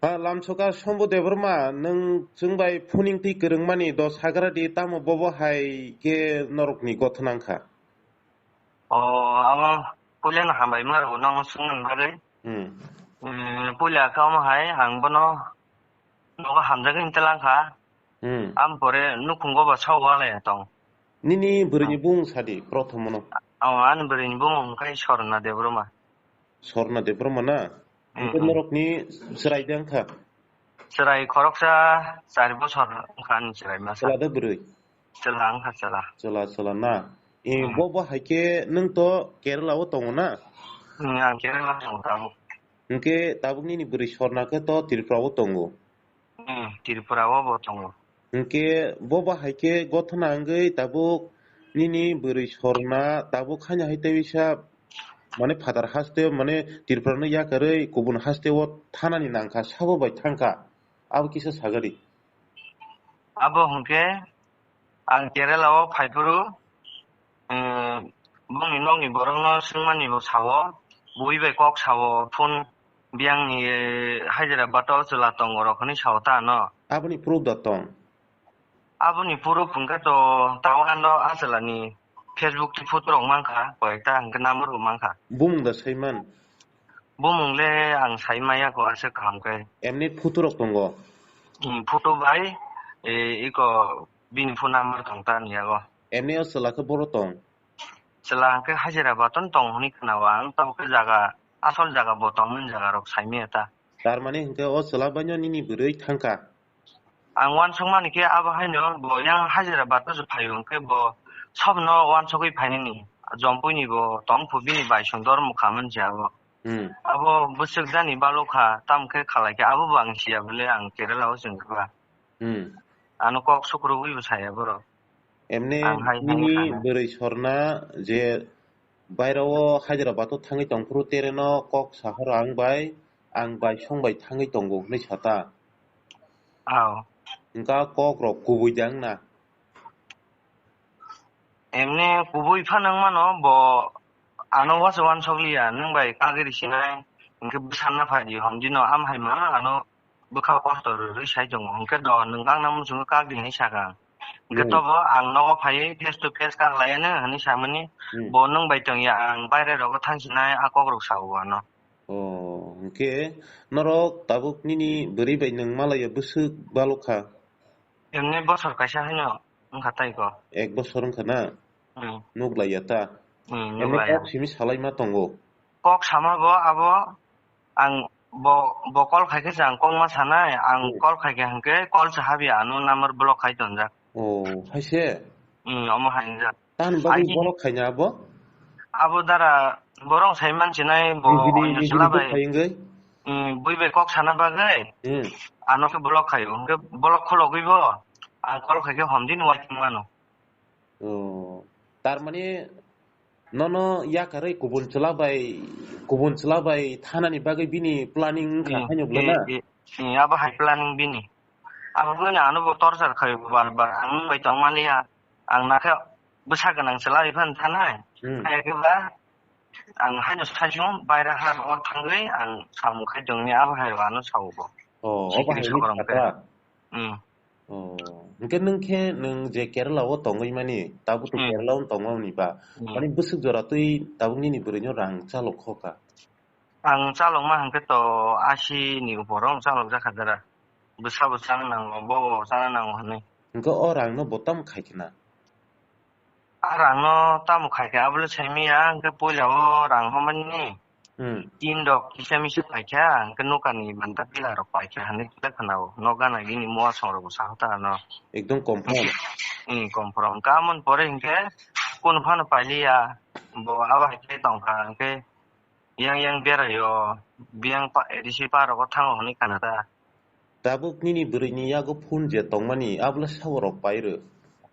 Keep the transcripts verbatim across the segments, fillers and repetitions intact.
Ha, lamsoka Sombu Debbarma, nwng chwng bai phuning twi kwrwngmani dos hagra di, tamo bobo hai khe norokni gothona wngkha? O, amo puilano hambai ma rw nang swngmani bagwi. Hmm. Hmm, puila khe omo hai ang bono nogo hamjagwi tlang kha. Hmm. Am pore nukhungo ba sok walai tong. Nini bwrwini bung sadi, prothom no. O, ani bwrwini bung wngkha Sorna Debbarma. Sorna Debbarma na? Hmm, hingke hmm. Norokni chwrai de wngkha? Chwrai khoroksa char bosor wngkha ani chwrai masa. Chwla de bwrwi? Chwla wngkha chwla. Chwla, chwla na? E, hmm. Bo, bo hai khe nwng to Kerala o tongo na? Hmm, ang Kerala o tongo tabuk. Hingke tabuk nini bwrwi Sorna khe to Tripura o tongo? Hmm, Tripura o bo tongo. Hingke bo bahai khe gothona wngwi tabuk nini bwrwi Sorna tabuk haino hai tei bisa, mane, phatar haste, mane, Tripura no yakarwi kubun haste o thanani nangkha, sabo bai thangkha, abo kisa sagadi. Abo hwnkhe ang Kerala o phaiphuru, um, bongni nokni borokno swngmani bo sao, bui bai kok sao, phone biyangni, eh, Hyderabad o chwla tongo rok hwnwi sao ta ano. Aboni proof da tong? Aboni proof hwnkhe to tao ano a chwlani Facebook ni photo rok mankha, koyekta hwnkhe number bo mankha. Bumung da saiman? Bumung le ang sai maya ko aswk kaham khe. Emni photo rok tongo? Hmm, photo bai, eh, iko bini phone number tong ta ni yago. Emni o chwla khe boro tong? Chwla hwnkhe Hyderabad o tong hwnwi khwnao ang, tamo khe jaga, asol jaga bo tongmani jaga rok saimaya ta. Tar mani hwnkhe o chwla baino nini bwrwi thangkha? Ang uansukmani khe abo haino bo yang Hyderabad o se phaio hwnkhe bo sobno uansugwi phainani, Jompuini bo tongphu bini baisong dormo khamani se abo. Hmm. Abo bwswk jani balokha, tamo khe khalai khe abo bo ang siya bole ang Kerala o chwng kha. Hmm. Ano kok sukrubwi bo saya borok. Emni ang hai, hai nini sana. Bwrwi Sorna je baira o Hyderabad o thangwi tongphuru tereno kok sahoro ang bai, ang bai song bai thangwi tongo hwnwi sata. Aw. Hwnkha kok rok kubui dang na? Emni kubui phano wngmano bo ano wacha wansokliya, nwng bai kagwi risinai, hwnkhe bwsanna phaidi, homdino am hai ma ano bwkha kosto rwrwi sai tongo, hwnkhe do nwng ang na muchungo kagdi hinwi sakha. Hwnkhe hmm. Tobo ang nogo phaiwi face to face kaklaiya nw hinwi samani, hmm. Bo nwng bai tongya, ang baire rogo thangsinai a kokrok sao ano. O, hwnkhe norok tabuk nini bwrwi bai nwng malaiya bwswk balokha? Emni bosor kaisa haino wngkha tai ko. Ek bosor wngkha na? Hmm. Nuklaiya ta? Hmm, emni nuklaiya. Kok simi salai ma tongo? Kok sama bo abo ang bo, bo call khai khe se ang kok ma sanai, ang hmm. Call khai khe hwnkhe call se habya ano number block khai tonjak. O, hai se? Hmm, omo hai wngjak. Tamni bagwi ai, borok khaina abo? Abo dara borok sai mansinai bo bini, onyo bini chwla bai. Khai wngwi? Hmm, bui bai kok sana bagwi. Hmm. Ano khe block khaio. Hwnkhe block khologwi bo. Ang call khaikhe homdin uaising mano. Oh. Tar mani nono yakarwi kubun chwla bai, kubun chwla bai thanani bagwi bini planning wngkha hmm, haino bwlai na? Eh, eh, eh, abo hai planning bini. Abo bini ano bo torchar khaio bar bar. Ang bai tong maliya. Ang nakhe bwsa gwnang chwla bai phano thanai. Hmm. Kaya khe ba ang haino saichung baira ha rogo thangwi ang samung khai tongni abo hai ano sao bo. Oh, obo hai ni kata. Hmm. Oh, hwnkhe nwng khe nwng je Kerala o tongwi mani, tabuk to hmm. Kerala o tongmani ba. Hmm. Mani bwswk jora twi tabuk nini bwrwi no rang chalok kho ka? Ang chalokma hwnkhe to asi ni upor o ang chalok jakha dara. Bwsa bo chana nango, bo bo chana nango hwnwi. Hwnkhe o rang no bo tamo khai khna? A rang no tamo khai khe abole sai manya, hwnkhe puila o rang hwnmani ni hmm. Tin rok kisa misa paikha, hwnkhe nokani banta pila rok paikha hinwi kisa khwnao. Nok gana gini mua song rok bo saho ta ano. Ekdom confirm. Hmm, confirm. Hwnkhe amoni pore hwnkhe kunu phano pailiya. Bo abo hai khe tongkha, hwnkhe yang yang beraio, biyang pa, risi pa rogo thango hinwi khana ta. Tabuk nini bwrwini yago phone je tongmani, abole sabo rok pai rw.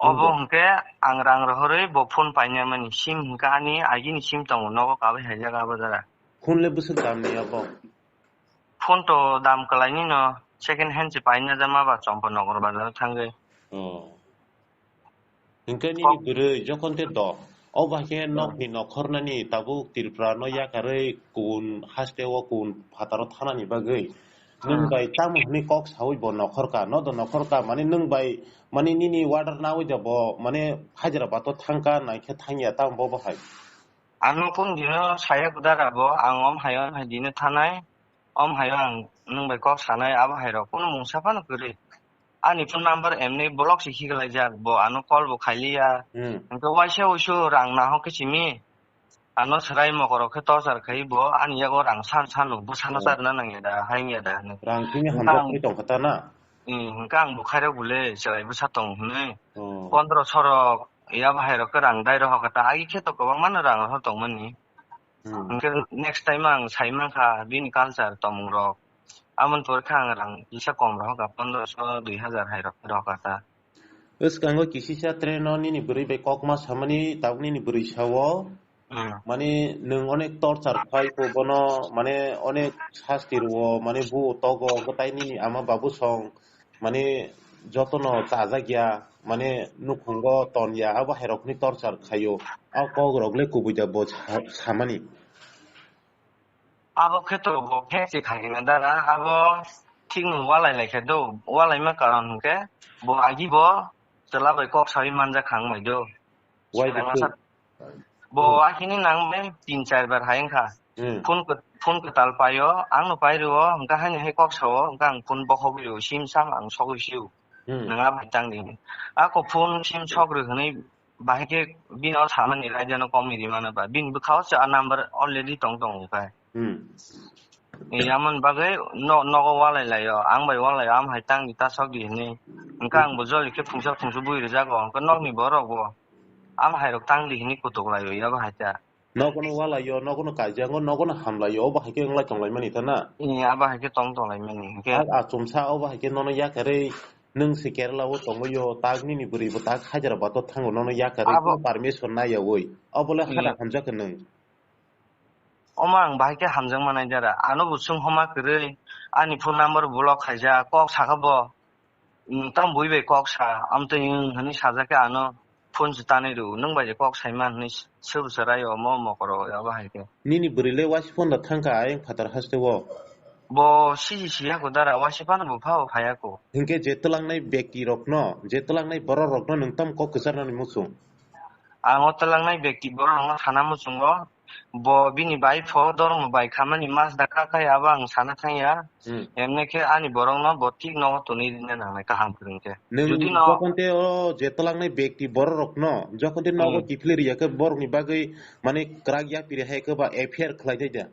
Obo hwnkhe ang rang rohorwi bo phone painai mani, sim hwnkhe ani agini sim tongo, nogo kabai haijak abo jora. Phone le bwswk dam ni abo? Phone to dam kwlaini no, second hand se paina jama ba Chompa Nagar bazar o thangwi. Oh. Hwnkhe nini kok bwrwi jokhon te do, o ba khe hmm. Nokni nokhornani tabuk Tripura no yakarwi kubun haste o kubun phataro thanani bagwi Nwng Hmm. bai tamo hwnwi kok sawi bo nokhorka, no do nokhorka, mane nwng bai, mane nini order nawi da bo, mane hajra bato thangka, naikhe thangya, tamo bo bahai. Ano kun dino saya kudar abo, ang om hayo, hai dino thanai, om hayo ang nwng bai kok sanai, abo hai rok, kuno mungsa phano kwrwi. Ani phone number emni block se khiklaijak, bo ano call bo khailiya. Hmm. Hwnkhe waisa uisu rang nahok khe simi, ano swrai mokorok khe torchar khai bo, ani yago rang san san bo, bwsano Hmm. charwna nangya da, haiya da hwnwi. Rang simi Hwnkhe hamjak ang, khe tongkha ta na? Hmm, hwnkhe ang bo khairok bole, chwrai bwsa tong hwnwi. Oh. Pondro sorok, ya bahai rok khe rang dai rohor kha ta, agi khe to kwbangma no rang rohor tongmani. Hmm. Hwnkhe next time ang sai mankha bini culture tongmung rok. Amoni pore khe ang rang kisa kom rohor kha, pondro so, dui hazar hai rok rohor kha ta. Bwskango kisisa train o nini bwrwi bai kokma samani tabuk nini bwrwi sao. Hmm. Mane nwng onek torchar khai ko bono, mane onek sasti rwo, mane bu togo, hwnkhe tai nini ama babu song, mane jotono chajak ya, mane nukhungo ton ya, abo hai rokni torchar khaio. A kok rok le kubui da bo sa-, samani. Abo khe to bo khe se khai na dara, abo thik no walai lai khe do, walai ma karon hwnkhe bo agi bo chwla bai kok sawi manjak kha wng bai do. Wai Swkang bwswk? Asa bo akhini nang bai tin char bar hai wngkha. Hmm. Phone kw-, phone kwtal paio, ang no pai rwo, hwnkhe haino hai kok sao, hwnkhe ang phone bokhogwi rwo, sim sam ang sogwi sio. Hmm. Nwng a bai tang di. Ako phone sim sok rw hwnwi bahai khe bini o samani raida no kom ri mano ba. Bini bwkha o cha number already tong tongo khai. Hmm. Yamon bagwi no-, nogo walai laio, ang bai walai, am hai tang di ta sok di hwnwi. Hwnkhe ang bo joli khe phungsa phungsa bui rwjago, hwnkhe nokni borok bo am hai rok tang di hwnwi kutuk laio, yabo hai ta. Nogono walaio, nogono kaijango, nogono hamlaio, obo hai khe wng lai tong lai mani ta na? Ee, abo hai khe tong tong lai mani, hwnkhe. A, achomsa obo hai khe nono yakarwi nwng se Kerala o tongwi o, tak nini bwrwi bo tak Hyderabad o thango, nono yakarwi Abo- permission naiyawi. Obo le Ee. Hara hamjak khe nwng. Omo ang bahai khe hamjakma nai dara. Ano bo chwng homa kwrwi, ani phone number block khaijak, kok sakha bo, "Nwng tamo bui bai kok sa, amtwi wng," hwnwi sajak khe ano phone se tanwi rw, "Nwng bai je kok saima," hwnwi se bo chwrai omo mokoro ya bahai khe. Nini bwrwi le waisa phone da thangkha ayang phatar haste o. Bo siji siya ko dara, waisa phano bo pha bo phaya ko. Hinkhe je twlangnai bekti rokno, je twlangnai borok rokno nwng tamo kok kwcharnani muchung? Ang o twlangnai bekti borok rokno sana muchungo, bo bini bai pho dormo bai khamani mas da kha khai abo ang sana thangya. Hmm. Emne khe ani borokno bo thik nogo tonwi rina nangnai kaham kwrwng khe. Nwng Jodi no jokhon te o je twlangnai bekti borok rokno jokhon te nogo Hmm. kiphilwi rwya khe borokni bagwi mane kwrak yapiri hai khe ba F I R khlai dai da?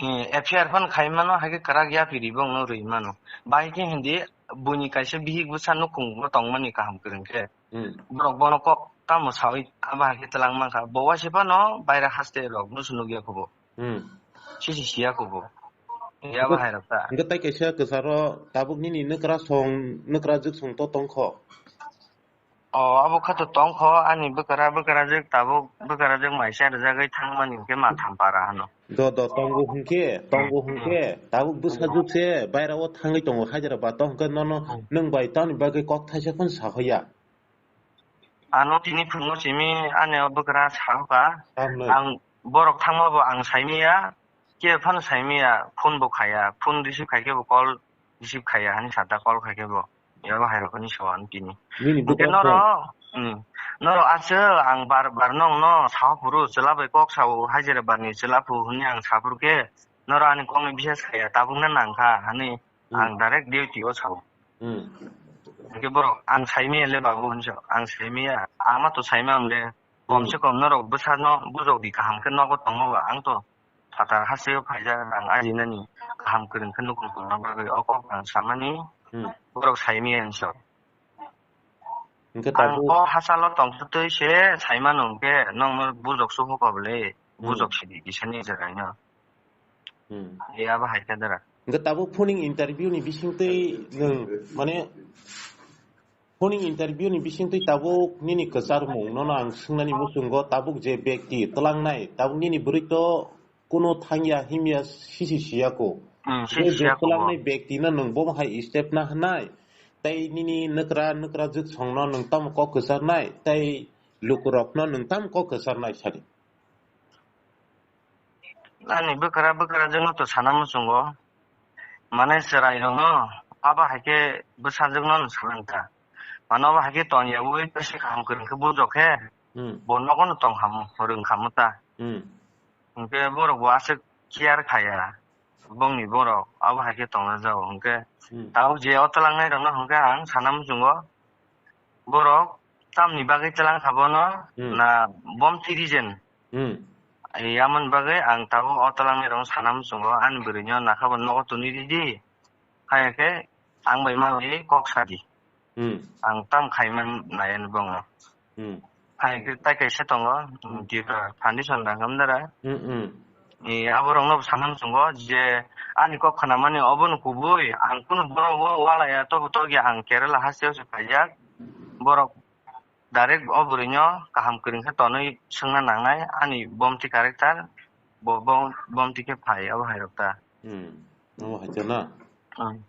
Hmm, F I R phano khai mano, hai khe kwrak yapiri bo wngno rwi mano. Bahai khe hindi buini kaisa bihik bwsa nukhung bo tongmani kaham kwrwng khe. Hmm. Borok bono kok tamo sawi abo hai khe twlang mankha. Bo waisa phano baira haste rok no se nukya kho bo. Hmm. Sisi siya kho bo. Ya bahai rok ta. Hwnkhe tai kaisa kwcharo tabuk nini nukra song, nukra jwk song to tongkho. O, abo kha to tongkho, ani bwkra, bwkra jwk tabuk, bwkra jwk maisa rwjagwi thangmani hwnkhe ma tham para hano. Do, do, tongo hwnkhe, tongo hwnkhe, tabuk bwsa jwk se baira o thangwi tongo Hyderabad o, hwnkhe nono Hmm. nwng bai tamni bagwi kok thaisa phano sahoya. Ano tini phungo simi ani o bwkra sahoka. Tamni. Ang borok thangma bo ang saimiya, khe phano saimiya, phone bo khaya, phone receive khaikhe bo call receive khaya, hani sata call khaikhe bo. Yabo hai rokni sawan tini. Nini Hwnkhe bwkha noro, hmm, noro aswk ang bar bar nongno saphuru chwla bai kok sao, Hyderabad ni chwla phu hwnwi ang saphuru khe noro ani kokno bisas khaya, tabukna nangkha, hani Hmm. ang direct duty o sao. Hmm. Hwnkhe borok ang saimiya le babu hwnwi sao, ang saimiya, ama to saima ang le. Kom se kom norok bwsano bujok di kaham khe nogo tongma ba ang to phatar hasteo phaijak rang ajinani kaham kwrwng khe nukhung tongna bagwi o kok ang samani Hmm. borok saimaya hinwi sao. Hwnkhe Ang tabuk o hachalo tongthwtwi se saimano hwnkhe nokno bujok suhukha bwle Hmm. bujok sidi kisani jaga hino. Hmm. E abo hai khe dara. Hwnkhe tabuk phoning interview ni bisingtwi nwng mane Phone interview ni bisingtwi tabuk nini kwcharmung nono ang swngnani muchungo tabuk je bekti twlangnai tabuk nini bwrwi to kuno thangya himya sisi siyako. Hmm, je sisi je siyako bo. Twlangnai bekti no nwng bomo hai step na hwnai tei nini nukra nukra jwksongno nwng tamo kok kwcharnai tei lukurokno nwng tamo kok kwcharnai sadi. Ani bwkra bwkra jwkno to sana muchungo. Mane chwrai rokno abo hai khe bwsajwk no swkang ta. Mane abo hai khe tong yaui bwswk kaham kwrwng khe bujok khe Hmm. bo nogo no tong ham rwng ham ta. Hmm. Hwnkhe borok bo aswk care khaya bongni borok abo hai khe tongna jago hwnkhe Hmm. tabuk je o twlangnai rokno hwnkhe ang sana muchungo borok tamni bagwi twlang kha bono Hmm. na bom tirijen. Hmm. Yamon bagwi ang tabuk o twlangnai rokno sana muchungo ani bwrwino nakha bo nogo tuni ridi. Hai khe ang bai mani kok sadi. Hmm. Ang tam khaiman nai ani bongno. Hmm. Hai khe tai kaisa tongo, Tripura Foundation rang hamdara. Hmm, hmm. Ni abo rokno sana muchungo je ani kok khanamani obono kubui ang kunu borok o walaya tobo togya ang Kerala hasteo se khaijak. Borok direct o bwrwino kaham kwrwng khe tonwi swngna nangnai ani bomti character bo, bo, bomti khe phai abo hai rok ta. Hmm. Abo hai ta na? Hmm.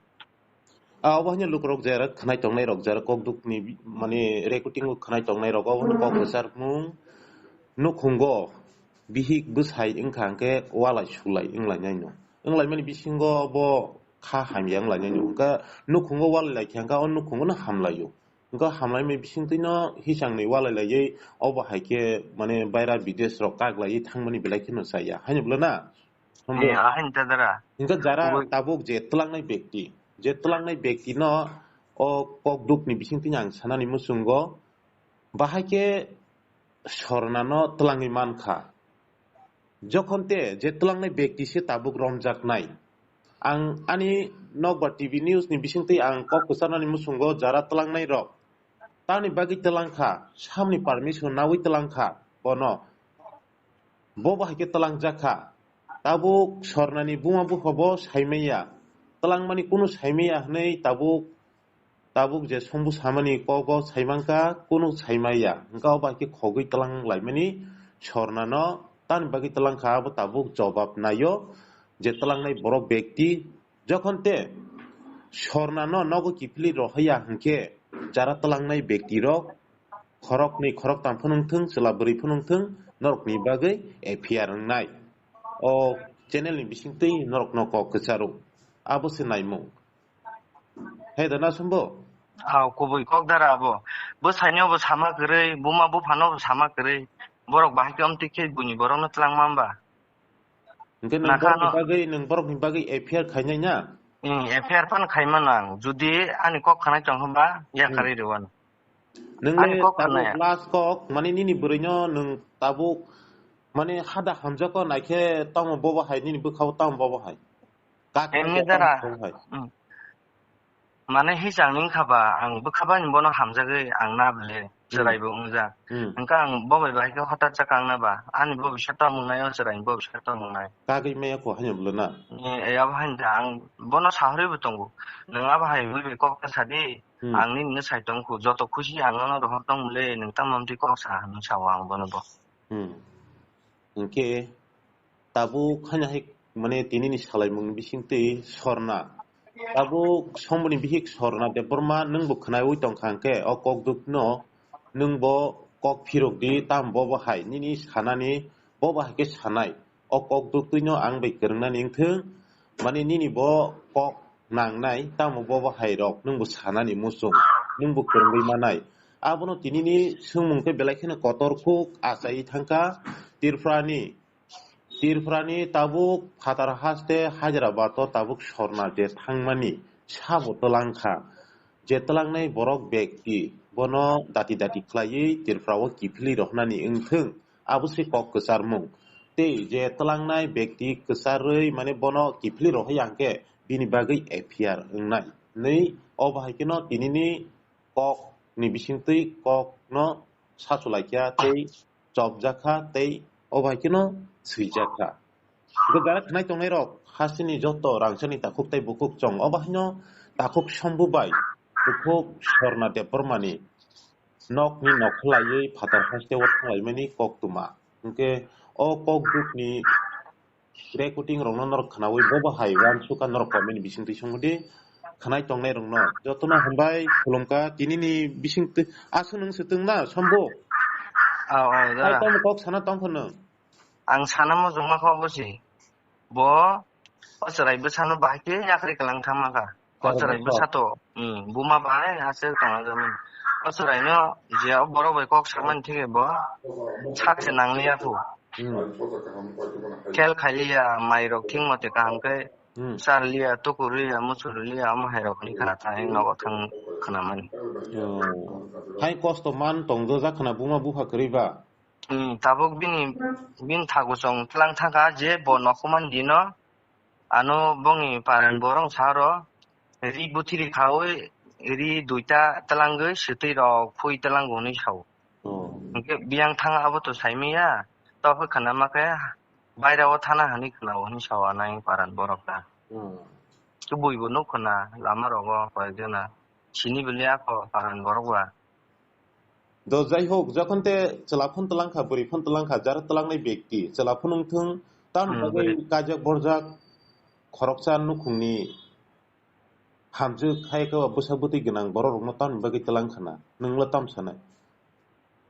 Ah, obo haino lukurok jera khwnai tongnai rok, jera kok dukni bi-, mane recording o khwnai tongnai rok, obo kok kwchar mung nukhungo bihik bwsai wngkha hwnkhe walai sulai wnglainai no. Wnglaimani bisingo bo kha hamya wnglainai no. Wngkha nukhungo walai lai khe wngkha o nukhungo no hamlaio. Wngkha hamlaimani bisingtwi no hisangni walai laiwi obo hai khe mane baira bidesh rok kak laiwi thangmani belai kheno chaya. Haino bwle na? Hambo. Eh, ahai ta dara. Hingke jara Kubui. Tabuk je twlangnai bekti, je twlangnai bekti no o kok dukni bisingtwi ang sanani muchungo, bahai khe sorna no twlangwi mankha. Jokhon te je twlangnai bekti se tabuk romjaknai. Ang ani nokbar T V news ni bisingtwi ang kok kwcharnani muchungo jara twlangnai rok. Tamni bagwi twlang kha, samni permission nawi twlang kha bono. Bo bahai khe twlangjak kha. Tabuk sornani buma bupha bo saimaya. Twlangmani kunu saimaya hwnwi tabuk, tabuk je songbu samani kok o saimangkha, kunu saimaya. Hwnkhe o bahai khe khogwi twlang laimani sornano tamni bagwi twlang kha, abo tabuk jobab naio je twlangnai borok bekti. Jokhon te sornano nogo kiphilwi rohaya hwnkhe jara twlangnai bektirok khoroknwi khoroktam phunung thung, chwla bwrwi phunung thung, norokni bagwi F I R wngnai. O channel ni bisingtwi norokno kok kwcharo. Abo se naimung. Hai da na sumbo? Aw, kubui kok dara abo. Bwsaino bo sama kwrwi, buma buphano bo sama kwrwi. Borok bahai khe omtwi khe buini borokno twlang mamba. Hwnkhe nwng Nakhano. Borokni bagwi, nwng borokni bagwi F I R khainai na? Hmm, F I R phano khaimano ang. Judi ani kok khanai tong hwnba, Hmm. yakarwi rwano. Nwng Ani le kok tabuk khanai. Last kok, mane nini bwrwino nwng tabuk, mane hada hamjako naikhe tamo bobo hai, nini bwkhao tamo bobo hai. Kak Emni naikhe tamo dara. Bobo hai. Hmm. Mane hisang ni wngkha ba, ang bwkha bai bono hamjagwi ang na bele, Hmm. chwrai bo wngjak. Hmm. Hwnkhe ang bo bai bahai khe hothat chakang na ba, ani bo bisa tamo wngnai, o chwrai ni bo bisa tamo wngnai. Kagwi maya kho haino bwlwna? Ni, e, abo haino da, ang bono sahorwi bo tongo. Nwng abo hai wi bai kok ta sadi, Hmm. ang nini no sai tong kho, joto khusi ang nono rohor tong bele, nwng tamo amtwi kok sa, hinwi sao ang bono bo. Hmm. Hwnkhe tabuk haino hai mane tinini salaimung bisingtwi sorna. Tabuk Somboni bihik Sorna Debbarma nwngbo khwnaiwi tongkha hwnkhe o kokdukno nwngbo kok phirokdi, tamo bobo hai nini sanani bobo hai khe sanai. O kokduktwino ang bai kwrwngnani wngthung, mane nini bo kok nangnai, tamo bobo hai rok nwngbo sanani muchung, nwngbo kwrwngwi manai. Abono tinini swngmung tei belai kheno kotor khuk achaiwi thangkha Tripurani. Tripurani tabuk phatar haste Hyderabad o tabuk sorna je thangmani sabo twlang kha. Je twlangnai borok bekti bono dati dati khlaiwi Tripura o kiphilwi rohornani wngthung, abo se kok kwcharmung. Tei je twlangnai bekti kwcharwi mane bono kiphilwi rohorya hwnkhe bini bagwi F I R wngnai. Nwi obo hai kheno tinini kok ni bisingtwi kok no sachulai kha tei chopjak kha tei o bai kheno swijak kha. Hwnkhe jara khnai tongnai rok hasteni joto rangchakni takhuk tei bukhuk chwng o bahaino takhuk Sombu bai bukhuk Sorna Debbarmani nokni nokholaiwi phatar hasteo thanglaimani koktwma. Hwnkhe o kokdukni recording rokno norok khnaui bobo hai uansukha norok comment ni bisingtwi songdi khnai tongnai rokno jotono hambai khulumkha tinini bisingtwi aswk nwng swtwng na Sombu. Aw, aw, hai dara. Tamo kok sana tongkha nwng. Ang sana mo jongma kho bosi. Bo O chwrai bwsano bahai khe yakri kwlang thangma kha. O chwrai bwsa to, hmm, buma bahai aswk tongna jaman. O chwraino je o borok bai kok samani thik bo sak se nangliya phu. Hmm. Khel khailiya, mairok thik mote kaham khe Hmm. Charliya, tukurliya, muchurliya, omo hai rok ni khana thang nogo thang khana mani. Oh. Hai kosto man tong do jak khana buma bupha kwrwi ba? Hmm, tabuk bini, bini thagu chong tlang thangkha je bo nokhumani dino ano bongni paran borok saro ri buthiri khaui ri duita tlangwi swtwi rok phui tlango hinwi sao. Oh. Hwnkhe biyang thang abo to saimanya, tokhe khana ma khe baira o thana hinwi khna o hinwi sao anai paran borok ta. Hmm. Tubui bo nuk khna lama rogo koi jona sini bili ako paran borok ba. Do jai hok, jokhon te chwla phone tlang kha, bwrwi phone tlang kha, jar tlangnai bekti, chwla phone wng thung, tam Hmm, bagwi bwrwi. Kajak borjak, khoroksa nukhungni hamjwk hai khe bwsa bwtwi gwnang borok rokno tamni bagwi tlang khna, nwngla tam sanai?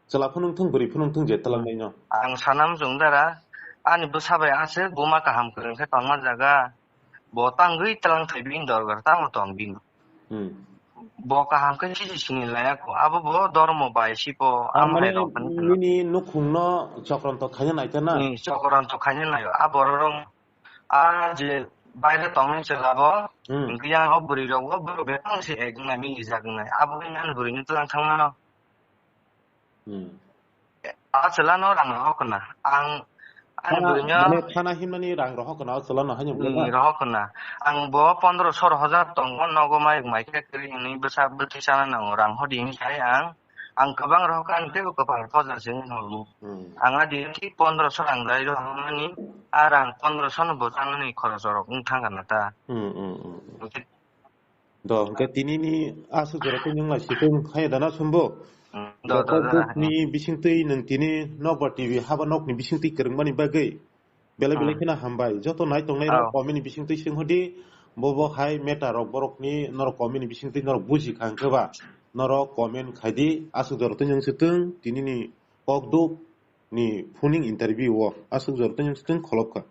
Chwla phunung thung, bwrwi phunung thung je tlang nai no. Ang sana muchung dara, ani bwsa bai aswk buma kaham kwrwng khe tongma jaga, bo tangwi tlang thai bini dorgar tamo tong bini. Hmm. Bo kaham khe chisi sini laya ko, abo bo dormo bai sipo, Ah, am mane hai rok hinwi khna. Nini nukhungno chokranto khaina naikha na? Hmm, chokranto khaina naio, a borok rok, a je baire tongmani chwla bo, Hmm. Hwnkhe yang o bwrwi rok bo borok bebak se ek wngna mili jak wngnai, abo wngkha ani bwrwini tlang thangmano. Hmm. A chwlano rang rohor khna. Ang, ang Thana, bwrwino mane thana himnani rang rohor khna, o chwlano haino Hmm, bwlai na? Rohor khna. Ang bo pondro soro hajar tongo, nogo mai, mai khe kwrwi hinwi bwsa bwtwi chana nango, rang hodi hinwi sai ang. Ang kwbang rohor kha, ang teibo kwpal poja se wngwi nango. Hmm. Ang a din thik pondro soro ang dai rohormani, a rang pondro sono bo chanani khoroch rok wng thang kana ta. Hmm, hmm, hmm, hmm. Hwnkhe Do, hwnkhe tinini aswk jora khe nwng lai sikung hai dana sumbo. Hmm, do, do, do, do, do. Ni bisingtwi nwng tini Nokbar T V haba nokni bisingtwi kwrwngmani bagwi belai belai Oh. Kheno hambai. Joto nai tongnai rok Oh. Comment ni bisingtwi sing hodi, bo bo hai matter rok borokni norok comment ni bisingtwi norok buji kha hwnkhe ba norok comment khaidi aswk jora twi nwng swtwng tinini kokduk ni phuning interview o aswk jora twi nwng swtwng kholop kha.